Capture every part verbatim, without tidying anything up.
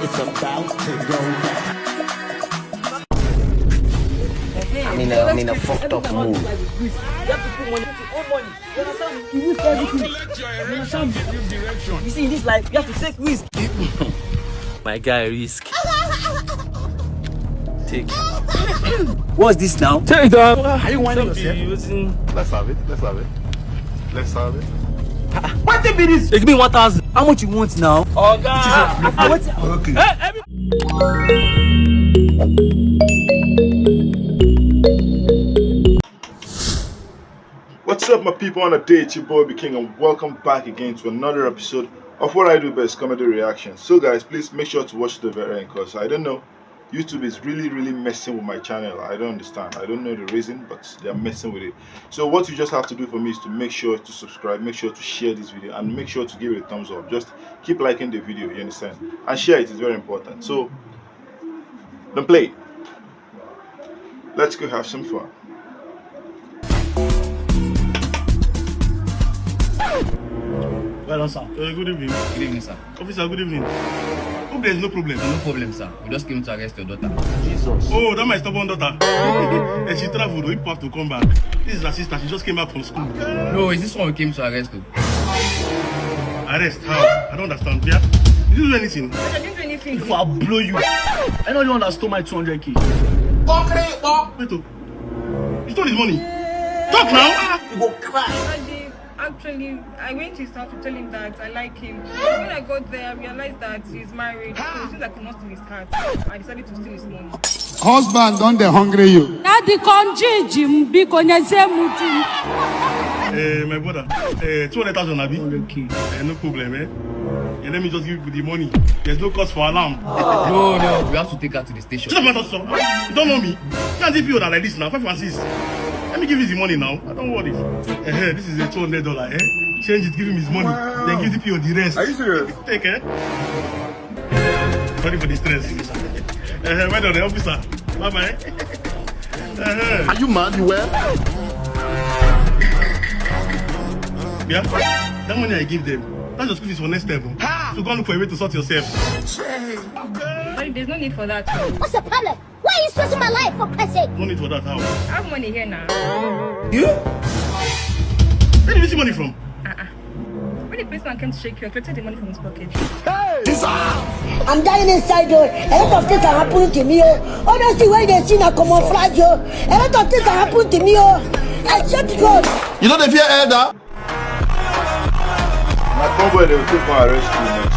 It's about to go down. I'm in a, I'm in a fucked up mood. You have to put money, put all money. You understand me? You lose everything. You understand me? You see, in this life, you have to take risk. My guy, risk. Take. What's this now? Take it down. Are you whining yourself? Let's have it. Let's have it. Let's have it. What the this? Give me one thousand. How much you want now? Oga. What? Okay. Hey, every- What's up, my people? On a day, it's your boy B King, and welcome back again to another episode of What I Do Best, Comedy Reaction. So, guys, please make sure to watch the very end, because I don't know, YouTube is really, really messing with my channel. I don't understand. I don't know the reason, but they're messing with it. So what you just have to do for me is to make sure to subscribe, make sure to share this video, and make sure to give it a thumbs up. Just keep liking the video, you understand? And share it, it's very important. So, don't play. Let's go have some fun. Well done, sir. Uh, good evening. Good evening, sir. Officer, good evening. Hope there's no problem. No problem, sir. We just came to arrest your daughter. Oh, that my stubborn daughter. And she traveled. We have to come back. This is her sister. She just came back from school. No, is this one we came to arrest? Though? Arrest? How? I don't understand. Yeah? You didn't do anything. I didn't do anything. If I blow you, I know you understand my two hundred K. Wait, oh. You stole his money. Talk now. You go cry. Daddy, actually, I went to his house to tell him that I like him. But when I got there, I realized that he's married. So since I could not steal his heart, I decided to steal his money. Husband don dey hungry you. Daddy, come change him, biko nyezie m di. Eh, my brother, eh, two hundred thousand, abi? Okay. Eh, no problem, eh? Eh, let me just give you the money. There's no cause for alarm. No, no, we have to take her to the station. Shut up, my son. You don't know me. Can't D P O like this now. Five and six. Let me give you the money now. I don't want it. Eh, eh, this is a two hundred dollar, eh? Change it, give him his money. Then give D P O the rest. Are you serious? Take it. Sorry for the stress. Eh, well done, officer. Bye bye. Eh, Are you mad? You well? yeah, that money I give them. That's your school fees for next term. So go and look for a way to sort yourself. But there's no need for that. What's the problem? Why are you stressing my life for Christ's sake? No need for that. How? I have money here now. You? Where did you see money from? When the policeman came to shake you, I collected the money from his pocket. I'm dying inside though. A lot of things are happening to me. Oh. All those things where they see now camouflage. Oh. A lot of things are happening to me. Oh. I swear to God. You know the fear elder? My convoy, they will take one arrest you next.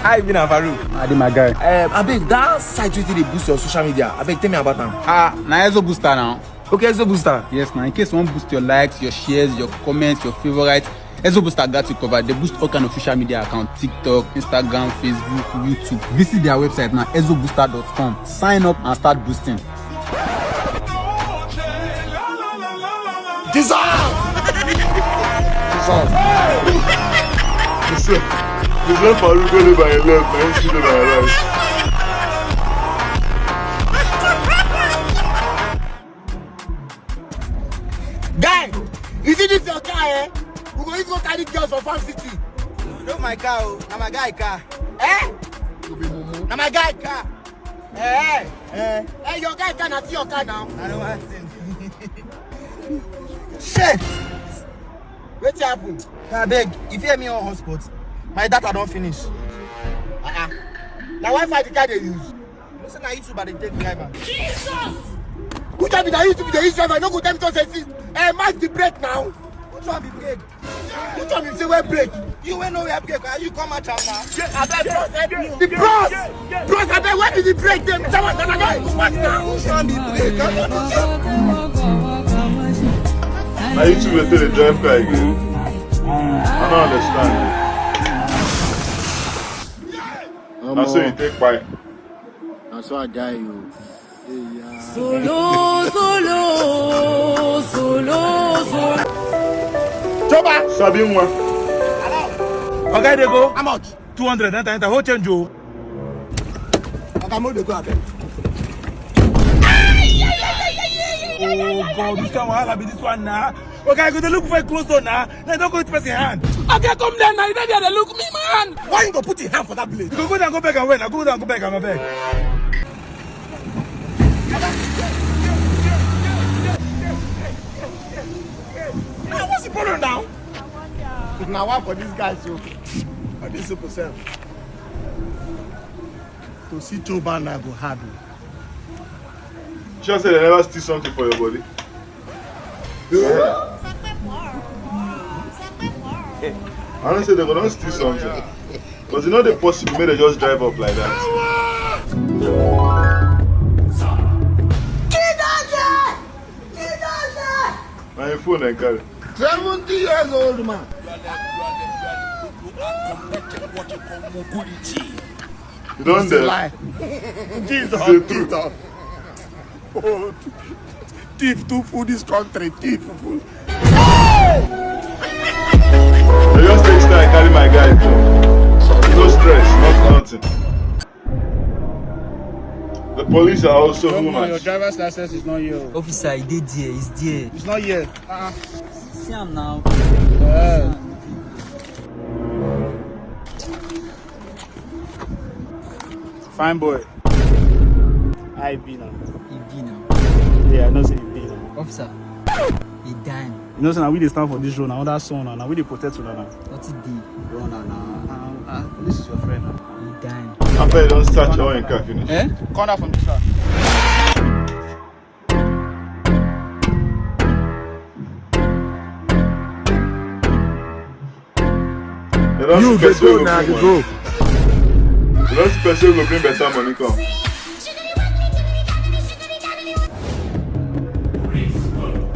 Hi, Vina Farouk. Adi, my guy. Uh, abeg, that site wey dey boost your social media, abeg, tell me about am. Ah, na Ezo Booster now. Okay, Ezo Booster. Yes, now in case you wan boost your likes, your shares, your comments, your favorites, Ezo Booster got you covered. They boost all kind of social media account, TikTok, Instagram, Facebook, YouTube. Visit their website now, ezo booster dot com. Sign up and start boosting. Jesus! Jesus! You see, you left Farouk go by your left, man. You see by your right. Guy, you see this your car, eh? We go even go carry girls for Farm City. No, my car, oh. Na my guy car. Eh? Na my guy car. Eh? Eh? Eh, your guy car, na see your car now. I don't want it. Shit! Wetin happen? Abeg, if you hear me on hotspot, my data don finish. Uh-uh. Na Wi-Fi the car dey use. You say na YouTube I dey take driver. Jesus! Which one be na YouTube dey use driver? No go tell me to say see, eh, match the brake now. Which one be brake? Which one be say wey brake? You wey know where brake, are you come match am now? Abeg, bros, help me. The bros! Bros, abeg, where be the brake? Dem tell us that I don go match now. Which one be brake? I don't know. Na you two wey take dey drive car again? I no understand. Na so you take kpai. Na so I die you. Solo, solo, solo, solo. Choba, sabi nwa. Oga dey go. How much? Two hundred. Enter, enter. Whole change o. Oga, mo dey go abeg. Oh God, which kind of wahala be this one now? Okay, I go dey look for a close door now. Now don't go to person hand. Okay, come there now. You know they look me, man. Why you go put your hand for that place? You go go down, go beg and wait. Now go down, go beg and beg. Ah, what's the problem now? Now what for this guy so? For this simple self. To see Joe Banner go hard. Sure say they never steal something for your body. I don't say they go don steal something. But you know the possible make they just drive up like that. Na your phone I carry. Seventy years old man. You don dey lie. Jesus, Jesus. Oh, thief too full this country. Thief full. I just take style carry my guy go. No stress, not nothing. The police are also humans. Your driver's license is not here. Officer, e dey there, it's there. It's not here. Uh-uh. See am now. Yeah. Fine boy. How e be now? E be now. Yeah, I know say e be now. Officer, e done. You know say na we dey stand for this road, na another son, na we dey protect una now. What e dey? Run am now. Ah, ah, this is your friend now. E done. After you don start your own car finish. Eh? Corner from the car. You dey go now, dey go. You don see person wey go bring better money come.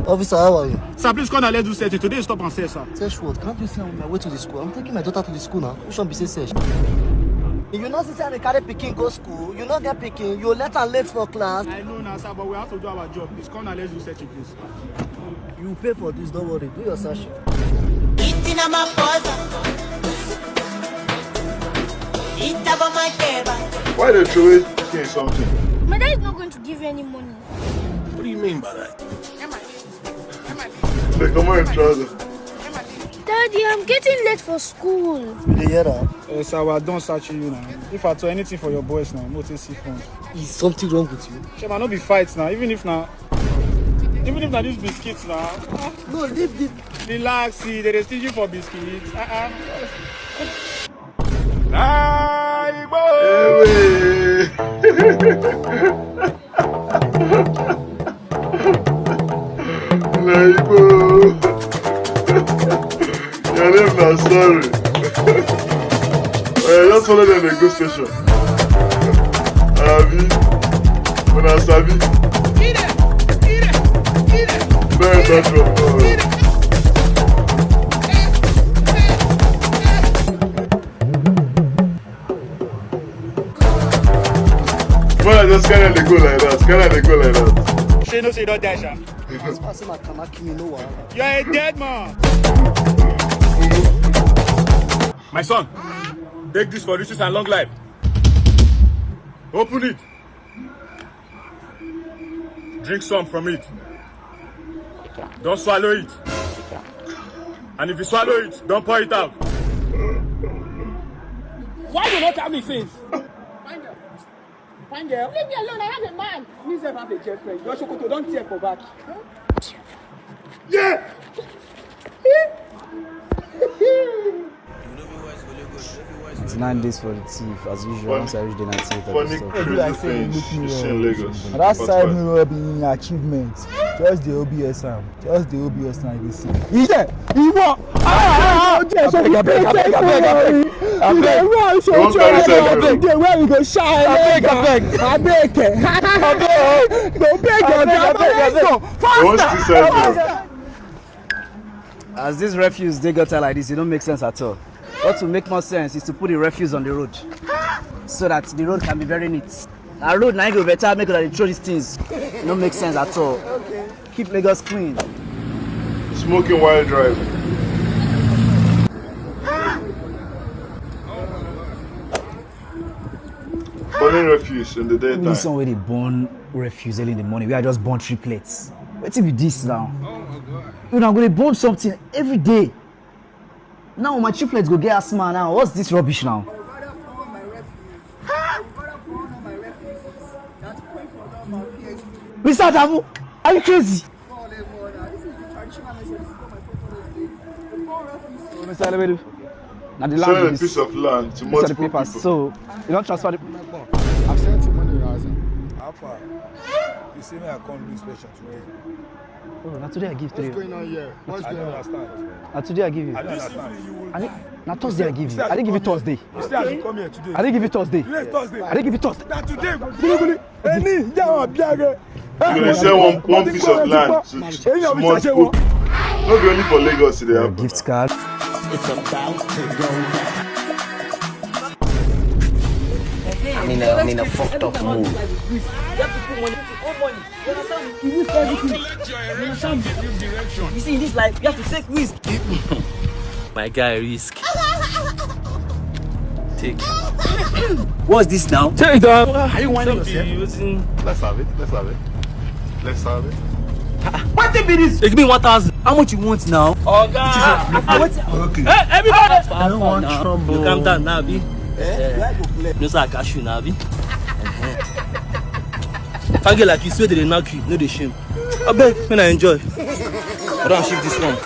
Officer, how are you? Sir, please come and let's do search. Today is stop and search, sir. Search what? Can't you see I'm on my way to the school? I'm taking my daughter to the school now. Which one be say search? You know, since I dey carry pikin go school, you no get pikin, you let am late for class. I know now, sir, but we have to do our job. Please come and let's do search, please. You pay for this, don't worry. Do your search. Why they throw away pikin something? My dad is not going to give you any money. What do you mean by that? They come out in trouser. Daddy, I'm getting late for school. You dey hear am? Eh, sir, we are done searching you now. If at all anything for your boys now, no take see phone. Is something wrong with you? Shey, man, no be fight now. Even if na, even if na this biscuit now. No, leave this. Relax, see, they dey stingy for biscuit. Uh-uh. Ewe. Na Igbo. Your name na sorry. Oya, just follow them dey go station. Abi, una sabi? Very bad from God. Why I just carry am dey go like that? Carry am dey go like that. Shey you know say you don die, sha? As far as say my kama kill me, no wahala. You are a dead man. My son, take this for riches and long life. Open it. Drink some from it. Don't swallow it. And if you swallow it, don't pour it out. Why you not tell me things? Find girl. Find girl. Leave me alone. I have a man. Me sef have a girlfriend. Your shokoto don tear for back. Yeah. It's nine days for the thief, as usual. Once I reach the ninety-eight, I be funny stop. Creative things you see in Lagos. That side mirror be in achievement. Just the O B S am. Just the O B S na you dey see. Iye, iwọ. Ah, ah, ah, ah. Abeg, abeg, abeg, abeg, abeg. You dey rush, you wan carry side mirror. Today where we go shine. Abeg, abeg. Abeg. Abeg. Go beg your grandma. Let's go. Faster. As this refuse dey gutter like this, e no make sense at all. What will make more sense is to put the refuse on the road so that the road can be very neat. Na road na im go better make una dey throw these things. E no make sense at all. Keep Lagos clean. Smoking while driving. Burning refuse in the daytime. This one wey dey burn refuse early in the morning, wey I just burn triplets. Wetin be this now? Una go dey bomb something every day. Now my triplets go get asthma now. What's this rubbish now? Mister Adamu, are you crazy? Mister Elemedu, na the land. Sell a piece of land to multiple people. So you don't transfer the. I've sent you money, Raza. How far? You see me, I come do inspection today. Oh, na today I give three. What's going on here? What's going on? I don't understand. Na today I give you. I don't understand. I didn't, na Thursday I give you. I didn't give you Thursday. You say I should come here today. I didn't give you Thursday. Today is Thursday. I didn't give you Thursday. Na today. Guli guli. Eni, ya wa biare. You dey sell one, one piece of land to small people. No be only for Lagos e dey happen. Gift card. It's about to go down. I'm in a, I'm in a fucked up mood. You have to put money. You understand me? You lose everything. You understand me? You see, in this life, you have to take risk. My guy, risk. Take. What's this now? Take it down. Are you whining yourself? Let's have it. Let's have it. Let's have it. What be this? They give me one thousand. How much you want now? Oga. Okay. Hey, everybody. I don't want trouble. You calm down now, abi. Eh? No, sir, I catch you now, abi. Faggy like you swear they dey knock you, no dey shame. Abeg, make I enjoy. I don achieve this one.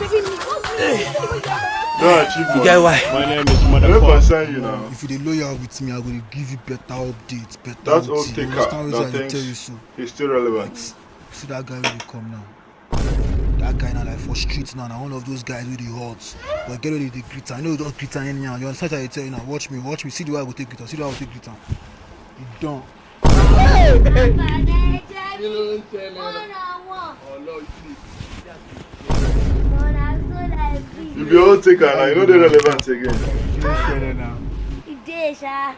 Don't achieve. You get why? My name is motherfucker. If you dey loyal with me, I go dey give you better updates, better updates. You understand wetin I dey tell you so? It's still relevant. See that guy wey dey come now. That guy na, like, for street now, na one of those guys wey dey hot. But get ready to greet am. You know, just greet am anyhow. You understand what I tell you now? Watch me, watch me. See the way I go take greet am. See the way I go take greet am. You done. You be all taker now, you no dey relevant again. You dey sha.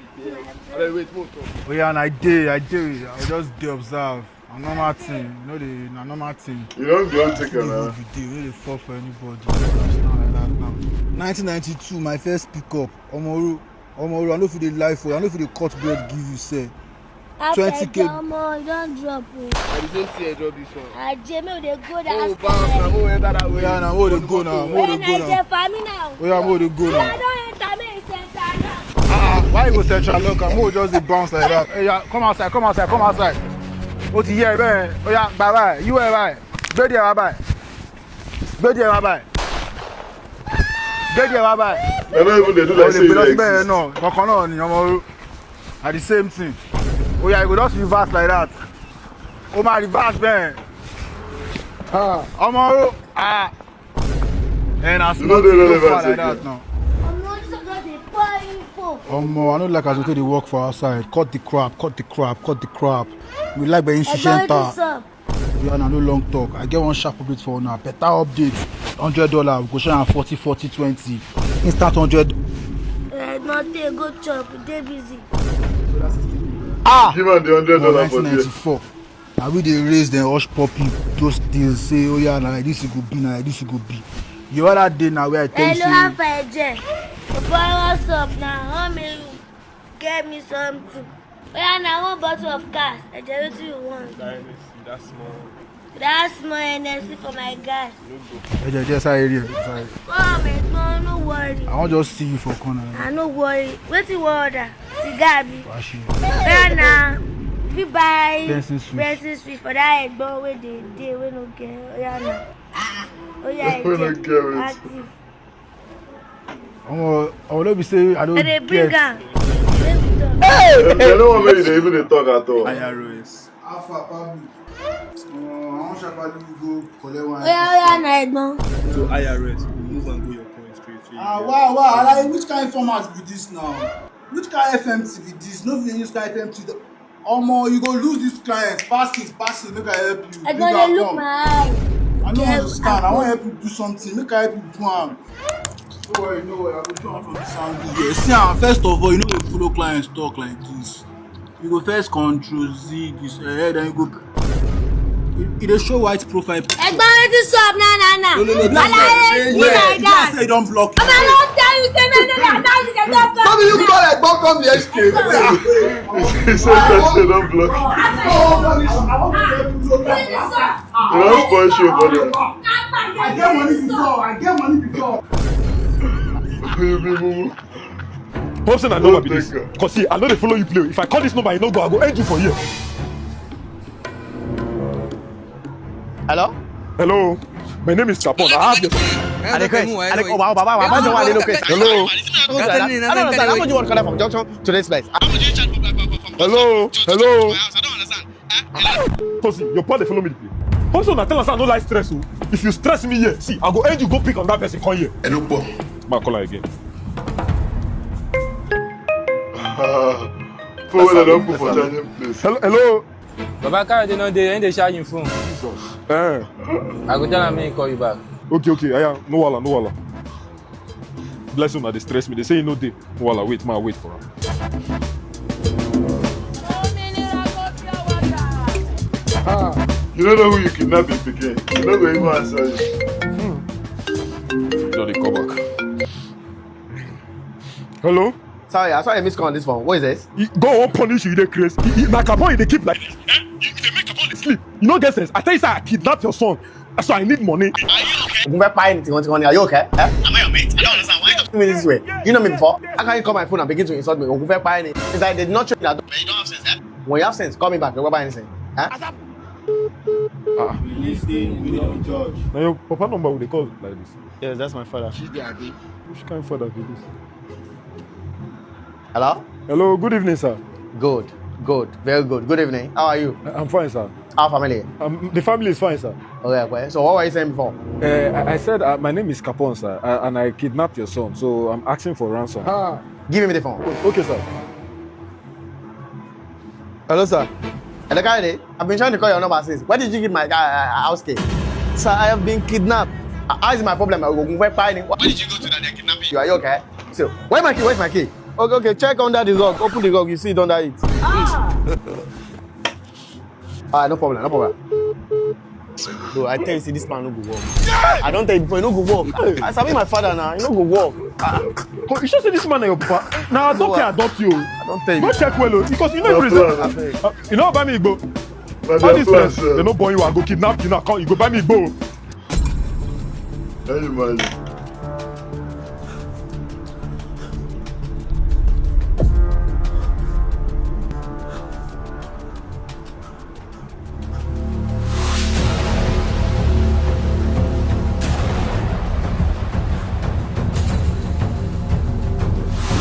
Oh yeah, and I dey, I dey, I just dey observe. Na normal thing, you know, the na normal thing. You don be all taker now. You dey, you no dey fall for anybody. Like that now. Nineteen ninety-two, my first pickup. Omoru, Omoru, I no fit dey lie for you. I no fit dey cut bread give you, sir. Twenty K. Omo, you don drop o. I dey just see I drop this one. Aje, make we dey go that side. Oh, bounce na, make we enter that way. Yeah, na, make we dey go now, make we dey go now. When I dey for me now. Oh yeah, make we dey go now. I don enter, make e center now. Ah, why you go central lock am? Make we just dey bounce like that. Hey, yeah, come outside, come outside, come outside. O ti yẹ bẹ́ẹ̀. Ó yá, bye bye. You bye bye. Gbé díẹ̀ wá báyìí. Gbé díẹ̀ wá báyìí. Gbé díẹ̀ wá báyìí. They no even dey do like say you dey exist. Kankan náà ni, Omoru. At the same thing. Ó yá, you go just reverse like that. Ó máa reverse bẹ́ẹ̀. Ah, Omoru. Ah. And as you no dey relevant again. Omo, this one just dey pour info. Omo, I no like as you take dey work for outside. Cut the crap, cut the crap, cut the crap. We like being shishenta. Yeah, na no long talk. I get one sharp update for una. Better update. Hundred dollar, we go share am forty, forty, twenty. Instant hundred. Eh, nothing, go chop, dey busy. Ah! Give am the hundred dollar for there. Nineteen ninety-four. Na we dey raise dem hush puppy those days, say, oh yeah, na like this e go be, na like this e go be. You other day na where I tell you say. Hello, how far, Eje? Boy, what's up now? How may you get me something? Oh yeah, na one bottle of gas. Eje, wetin you want? That small. That small Hennessy for my guy. Eje, just sáré rí ẹ, sorry. Come, ẹ̀gbọ́n, no worry. I wan just see you for corner. I no worry. Wetin you wan order? Cigar abi? Washi. Oya na, we buy Benson Swift. Benson Swift for that ẹ̀gbọ́n wey dey dey wey no get. Oya na. Oya, wey no get wetin? Active. Omo, omo, no be say I don't. I dey bring am. Hey! Dem no wan make you dey even dey talk at all. I R S. Alpha Pablo. Uh, I wan sharply go collect one. Oya, oya, na ẹ̀gbọ́n. To I R S, you move and go your point straight. So you ah, get wow, wow. Alaye, which kind format be this now? Which kind F M T be this? No fit use kind F M T. Omo, you go lose this client. Pass it, pass it, make I help you. I go dey look my eye. I no understand. I wan help you do something. Make I help you do am. No worry, no worry. I go do am from this angle here. See am, first of all, you no go follow clients talk like this. You go first control Z this, eh, then you go. E, e dey show white profile picture. Ẹ̀gbọ́n, wetin sup na, na, na? No, no, no, that's not. Alaye, be like that. Say you don block. Omo, I don tell you say make you no dey allow this How do you call a bomb come the escape? He said that they don't block. You don't spoil show, brother. I get money before. I get money before. You be mumu. Hope say na number be this. Because see, I know they follow you play. If I call this number, you no go, I go end you for here. Hello? Hello. My name is Capon. I have your. I request. I request. Oh, wow, wow, wow, wow, wow, wow, request. Hello. I don't understand. How much you want to call from junction to this place? Hello. Hello. Pussy, your papa dey follow me dey play. Also, na tell us I no like stress o. If you stress me here, see, I go end you go pick on that person come here. Hello, Paul. Ma call her again. Phone wey dem don put for charging place. Hello, hello. Baba Kayode no dey, he dey charge him phone. Jesus. Eh. I go tell am make he call you back. Okay, okay, aya, no wahala, no wahala. Bless una dey stress me. They say he no dey. No wahala, wait, ma, wait for am. Ah, you don't know who you kidnap him pikin. You no go even answer you. Hmm. Don dey call back. Hello? Sorry, I saw a missed call on this phone. What is this? He, God wan punish you, you dey craze. He, he, na carbon he dey keep like. Eh? You, you dey make carbon dey sleep. You no get sense. I tell you say I kidnap your son. So I need money. Ogun fẹ́ pa anything, anything, are you okay? Eh? Am I your mate? I don't understand. Why you talking to me this way? You know me before? How can you call my phone and begin to insult me? Ogun fẹ́ pa anything. It's like they did not show you that. But you don't have sense, eh? When you have sense, call me back. Ogun fẹ́ pa anything. Eh? Ah. We listen, we don't judge. Na your papa number we dey call like this. Yes, that's my father. Which kind of father be this? Hello? Hello, good evening, sir. Good, good, very good. Good evening. How are you? I- I'm fine, sir. Our family. Um, the family is fine, sir. Okay, okay. So what were you saying before? Uh, I, I said uh, my name is Capon, sir, uh, and I kidnapped your son, so I'm asking for ransom. Ah. Give me the phone. Okay, sir. Hello, sir. Hello, Kayode. I've been trying to call your number since. Where did you keep my uh, uh, house key? Sir, I have been kidnapped. Uh, how is my problem? Ogun fẹ́ pa ni. Where did you go to that they kidnapped you? Are you okay? So, where my key? Where's my key? Okay, okay. Check under the rug. Open the rug. You see it under it. Ah! Ah, no problem, no problem. Bro, I tell you, see, this man no go work. I don't tell you before, he no go work. I sabi my father now, he no go work. Ah. Come, you sure say this man na your papa? Na adopt I adopt you. I don't tell you. Go check well o, because you no reason. Uh, you no buy me igbo. All this things, they no born you, I go kidnap you now. Come, you go buy me igbo. Can you imagine?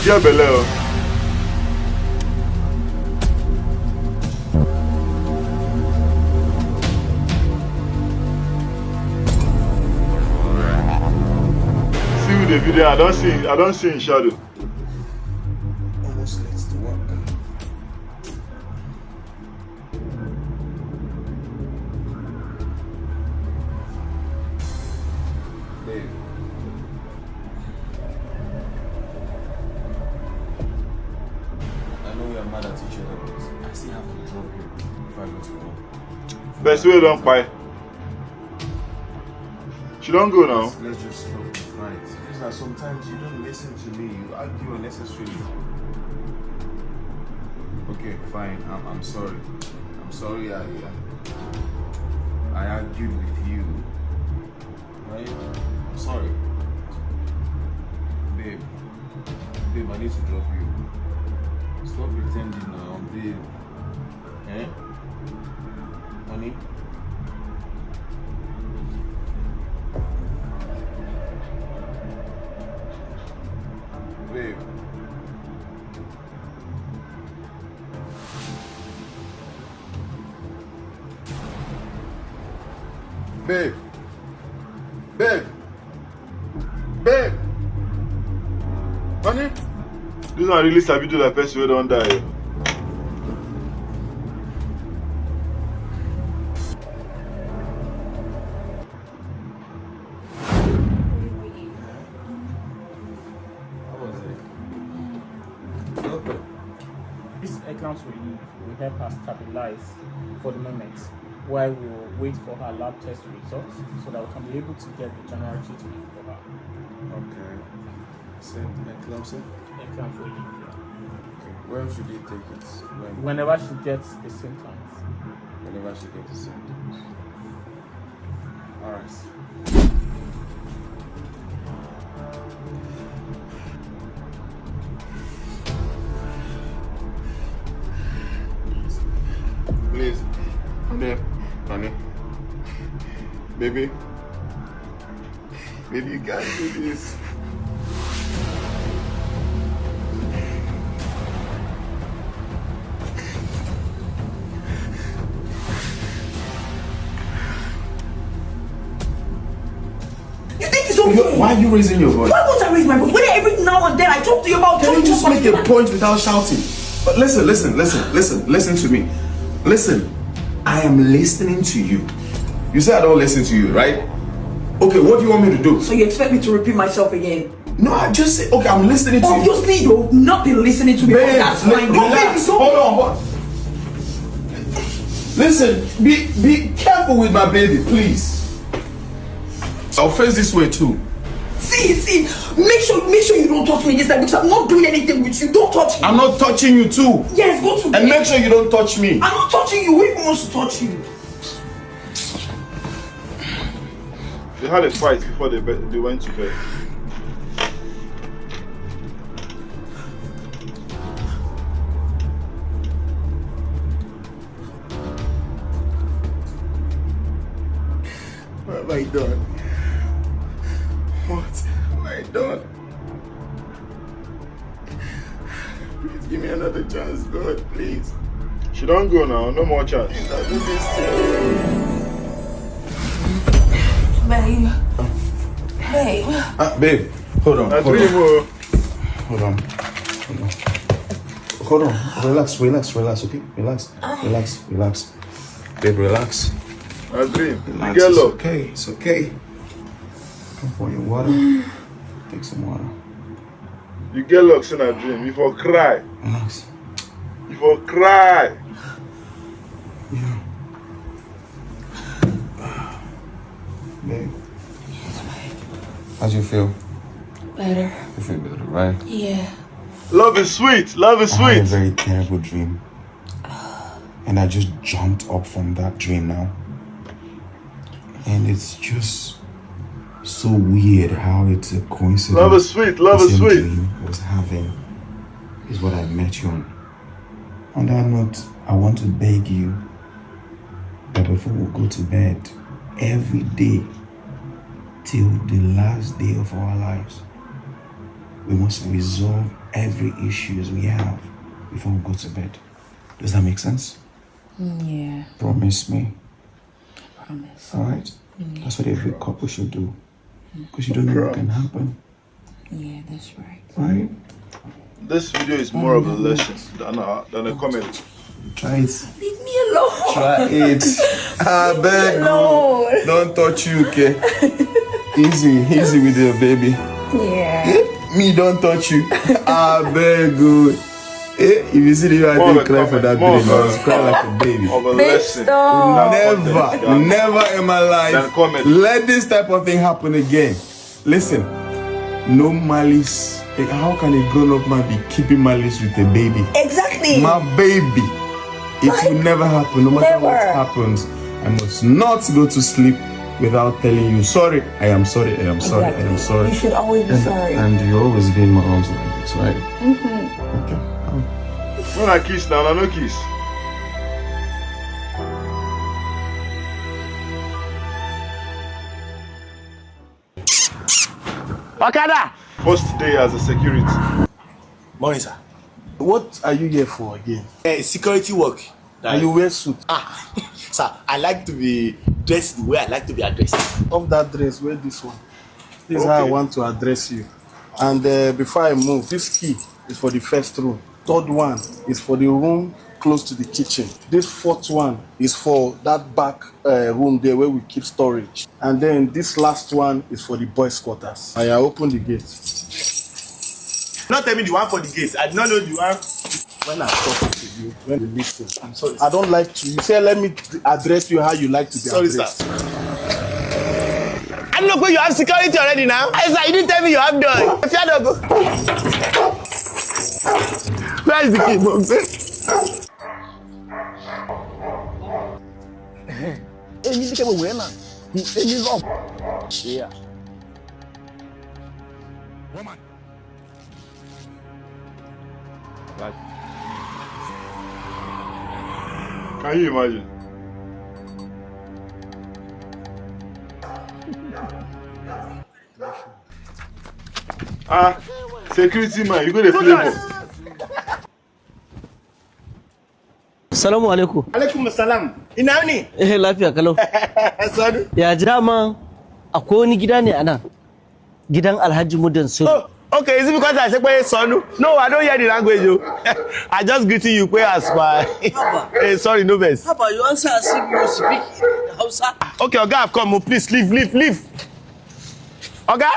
Get belle o. See with the video, I don't see, I don't see in shadow. Almost late to work. Babe. I know we are mad at each other, but I still have to drop you before I go to work. Best way don't buy. She don't go now. Let's just stop the fight. Just that sometimes you don't listen to me. You argue unnecessarily. Okay, fine. I'm, I'm sorry. I'm sorry I, I, I argued with you. Right? I'm sorry. Babe. Babe, I need to drop you. Stop pretending now, babe. Eh? Honey? Babe. Babe. Babe. Babe. Honey? This one really sabi do like person wey don die. How was it? Okay. This account will, will help us stabilize for the moment. while we wait for her lab test results so that we can be able to get the general treatment for her. Okay. Said eclampsia? Eclampsia, yeah. Okay. When should you take it? When? Whenever she gets the symptoms. Whenever she gets the symptoms. All right. Please, honey, honey, baby, baby, you can't do this. You think it's okay? Why are you raising your voice? Why won't I raise my voice? When every now and then I talk to you about Can you just make a something. Point without shouting? But listen, listen, listen, listen, listen to me. Listen, I am listening to you. You say I don't listen to you, right? Okay, what do you want me to do? So you expect me to repeat myself again? No, I just say, okay, I'm listening to you. Obviously, you've not been listening to me. Babe, That's re- fine. Don't make me relax. go. Hold on, hold on. Listen, be be careful with my baby, please. I'll face this way too. See, see, make sure, make sure you don't touch me this time because I'm not doing anything with you. Don't touch me. I'm not touching you too. Yes, go to And bed. Make sure you don't touch me. I'm not touching you. Who even wants to touch you? They had a fight before they, be- they went to bed. What have I done? What have I done? Please give me another chance, God, please. She don't go now, no more chance. Please, I'll do this to you. Babe. Babe. Ah, babe, hold on. I hold dream, on. Oh. Hold on. Hold on. Hold on. Relax, relax, relax, okay? Relax. Relax, relax. Babe, relax. I dream. You Relax. get It's luck. Okay, it's okay. Come for your water. Take some water. You get luck, say na dream. You for cry. Relax. You for cry. Yeah. Babe. How's you feel? Better. You feel better, right? Yeah. Love is sweet. Love is I had a sweet. Very terrible dream. And I just jumped up from that dream now. And it's just so weird how it's a coincidence. Love is sweet. Love The is same sweet. Dream I was having is what I met you on. On that note, I want to beg you that before we go to bed, every day, till the last day of our lives, we must resolve every issues we have before we go to bed. Does that make sense? Yeah. Promise me. Promise. All right? That's what every couple should do. Because you don't know what can happen. Yeah, that's right. Right? This video is more of a lesson than a, than a comedy. Try it. Leave me alone. Try it. I beg you. Alone. Don't touch you, okay? Easy, easy with your baby. Yeah. Eh? Me don't touch you. I beg you. Eh? If you see the way I More did of a cry for comedy. that More dream, of I was a- crying like a baby. Of a Babe, lesson. stop. Never, never in my Than life comedy. Let this type of thing happen again. Listen, no malice. Eh, how can a grown-up man be keeping malice with a baby? Exactly. My baby. It will never happen, no matter what Never. Happens. I must not go to sleep without telling you, "Sorry, I am sorry, I am sorry, I am Exactly. Sorry." You should always be And, sorry. And you always be in my arms like this, right? Mm-hmm. Okay. Come. When I kiss now, I no kiss. Okada! First day as a security. Morning, sir. What are you here for again? Eh, security work. And you wear suit. Ah, sir, I like to be dressed the way I like to be addressed. Of that dress, wear this one. This is how I Okay. want to address you. And uh, before I move, this key is for the first room. Third one is for the room close to the kitchen. This fourth one is for that back uh, room there where we keep storage. And then this last one is for the boys' quarters. I open the gate. Not tell me the one for the gate. I did not know the one. When I talk to you, when you listen, I'm sorry. I don't like to. You say, let me address you how you like to be addressed. I know where you have security already now. I said, you didn't tell me you have done. If you had go. Where is the key? Èmi ní kébù wẹ̀ náà. Èmi lọ. Yeah. Woman. Like, can you imagine? Ah, security man, you go dey play ball. Salamu alaikum. Alaikum salam. Ina ne? Eh, lafiya kalau. Sanu. Ya jira ma, akwai wani gida ne a nan. Gidan Alhaji Mudan Sulu. Oh, okay. Is it because I say pé sọnù? No, I don't hear the language. Oh. I just greeting you pé as my. Eh, sorry, no vex. How about you answer as if you speak Hausa? Okay, Oga, I've come. Oh, please leave, leave, leave. Oga?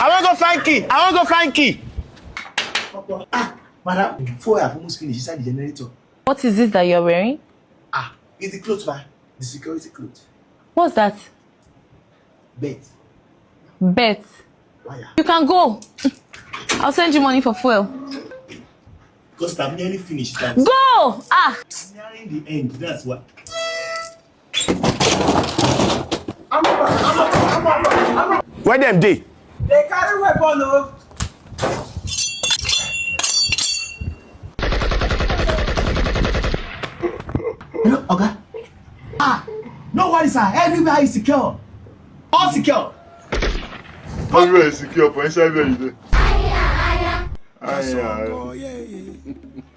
I wan go find key. I wan go find key. Ah, madam, before I almost finish inside the generator. What is this that you're wearing? Ah, it's the clothes, ma. The security clothes. What's that? Bet. Bet. Why? You can go. I'll send you money for fuel. Because I'm nearly finished. That go! Ah! I'm nearing the end. That's why. Where dem dey? They carry weapon o. Hello, Oga. Ah, no worry, sir. Everywhere is secure. All secure. Everywhere is secure for inside where you dey. Aya, aya.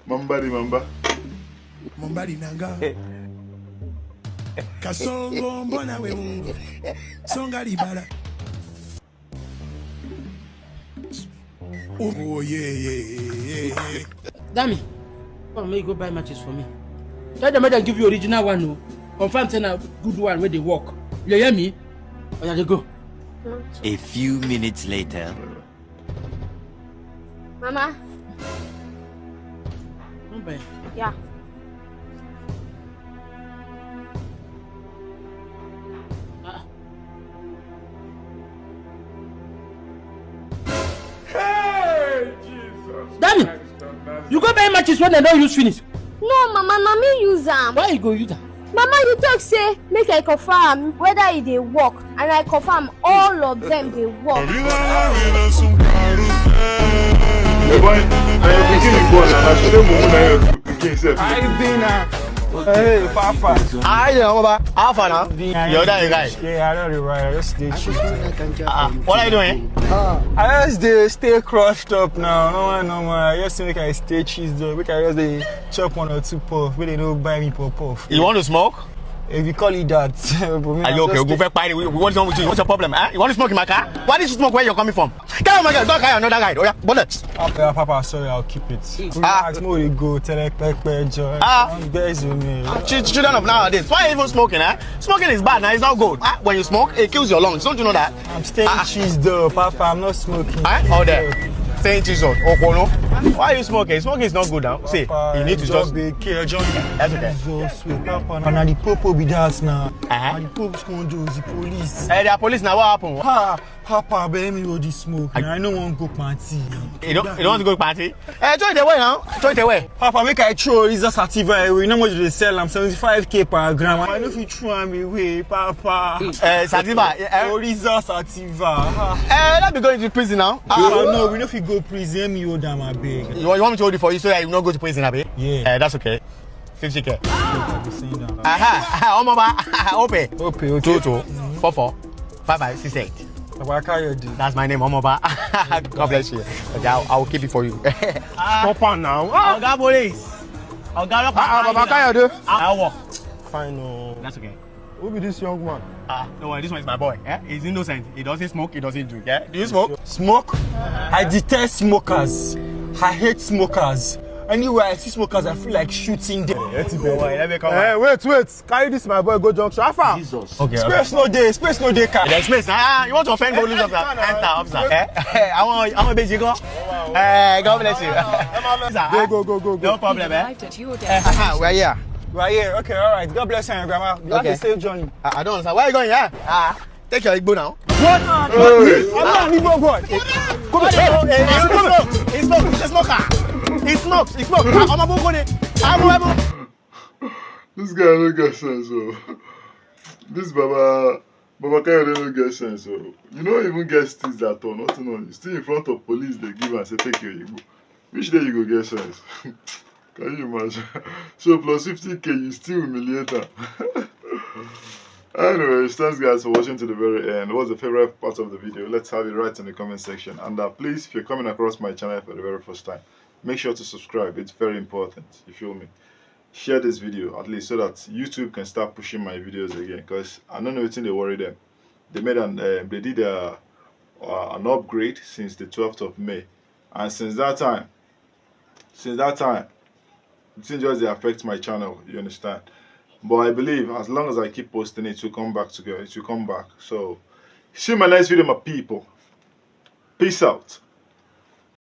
Mamba di mamba. Mamba di nanga. Kasongo mbona we mungu. Songa di bala. Oh, yeah, yeah, yeah, yeah. Dami, come, make you go buy matches for me. Tell them, make dem give you original one, no. Confirm say na good one wey dey work. You hear me? Oya, dey go. A few minutes later. Mama. Don't buy. Yeah. Ah. Hey, Jesus Dami, Christ of Nazareth. You go buy matches wey dem don use finish. No, Mama, na me use am. Why you go use am? Mama, you talk say make I confirm whether e dey work, and I confirm all of them dey work. Hey boy, na your pikin be born na, na today mumu na your pikin sef. I been a, hey, Papa. How you doing, Omoba? How far now? Your other guy. Yeah, I don't ride. I just dey chill. Ah, what are you doing? I just dey stay crushed up now. No one, no more. I just make I stay cheese though. Make I just dey chop one or two puff. Make they no buy me puff puff. You want to smoke? If you call it that. But me, are you okay? Go back, party. We, we want to know with you. What's your problem? Huh? You want to smoke in my car? Why did you smoke where you're coming from? Carry my guy. Go carry another guy. Oh yeah, bonnet. Okay, Papa, sorry, I'll keep it. Ah. Relax, mo dey go tell pepe joy. Ah. Guys, you me. Ah, chil-, children of nowadays. Why are you even smoking, eh? Smoking is bad now. It's not good. Ah, when you smoke, it kills your lungs. Don't you know that? I'm staying cheese though, Papa. I'm not smoking. Eh? Oh, there. Staying cheese on. Oh, no. Why are you smoking? Smoking is not good now. See, Papa, you need to just be careful. That's okay. Jesus, wait, Papa. And the popo be that now. Uh-huh. And the pope scondo, the police. Eh, the police now, what happened? Ha! Papa, abeg me hold this smoke. I, I no wan go party. You don't, you don't want to go party? Eh, throw it away now. Throw it away. Papa, make I throw Oriza Sativa away. You know how much they sell am? Seventy-five K per gram. I no fit throw am away, Papa. Eh, Sativa, eh? Oriza Sativa. Ah. Eh, let me go into prison now. Papa, no, we no fit go prison. Let me hold am, abeg. You, you want me to hold it for you so that you no go to prison, abi? Yeah. Eh, that's okay. Fifty K. Aha, aha, Omoba, ope. Ope, okay. Two, two, four, four, five, five, six, eight. Papa Kayode. That's my name, Omoba. God bless you. Okay, I'll, I'll keep it for you. Stop am now. Ah. Oga police. Oga, ah, ah, Papa Kayode. I work. Fine, oh. That's okay. Who be this young man? Ah, no worry, this one is my boy. Eh? He's innocent. He doesn't smoke, he doesn't drink. Eh? Do you smoke? Smoke? I detest smokers. I hate smokers. Anywhere I see smokers, I feel like shooting them. Ẹ ti bẹ̀rẹ̀. Boy, let me come Eh, out. Wait, wait. Carry this, my boy, go junction. How far? Jesus. Okay. Space no dey, space no dey car. There's space. Ah, you want to offend police officer? Enter, officer. Eh? Àwọn àwọn ìbejì gan. Eh, God bless you. Sir, Go, eh? go, go, go, go. No problem, eh? Arrived at your Ah, destination. we're here. We are here. Okay, all right. God bless you, grandma. You have Okay. a safe journey. I, I don't understand. Where are you going here? Ah, take your Igbo now. What? I'm not an Igbo boy. Come on, hey, hey, it's smoke. It's smoke. It's smoker. It's smoke. It's smoke. I'm a bogone. I'm a This guy no get sense o. This baba baba Kayode no get sense o. You no even get steeze at all, nothing on you. Still in front of police, they give and say take your Igbo. Which day you go get sense? Can you imagine? So plus fifty K, you still humiliate am. Anyways, thanks guys for watching to the very end. What's the favorite part of the video? Let's have it right in the comment section. And uh, please, if you're coming across my channel for the very first time, make sure to subscribe. It's very important. You feel me? Share this video at least so that YouTube can start pushing my videos again. Cause I don't know what they worry them. They made an uh, they did a, uh, an upgrade since the twelfth of May, and since that time, since that time, the thing just dey affect my channel. You understand? But I believe as long as I keep posting, it will come back to it will come back. So, see my next video, my people. Peace out.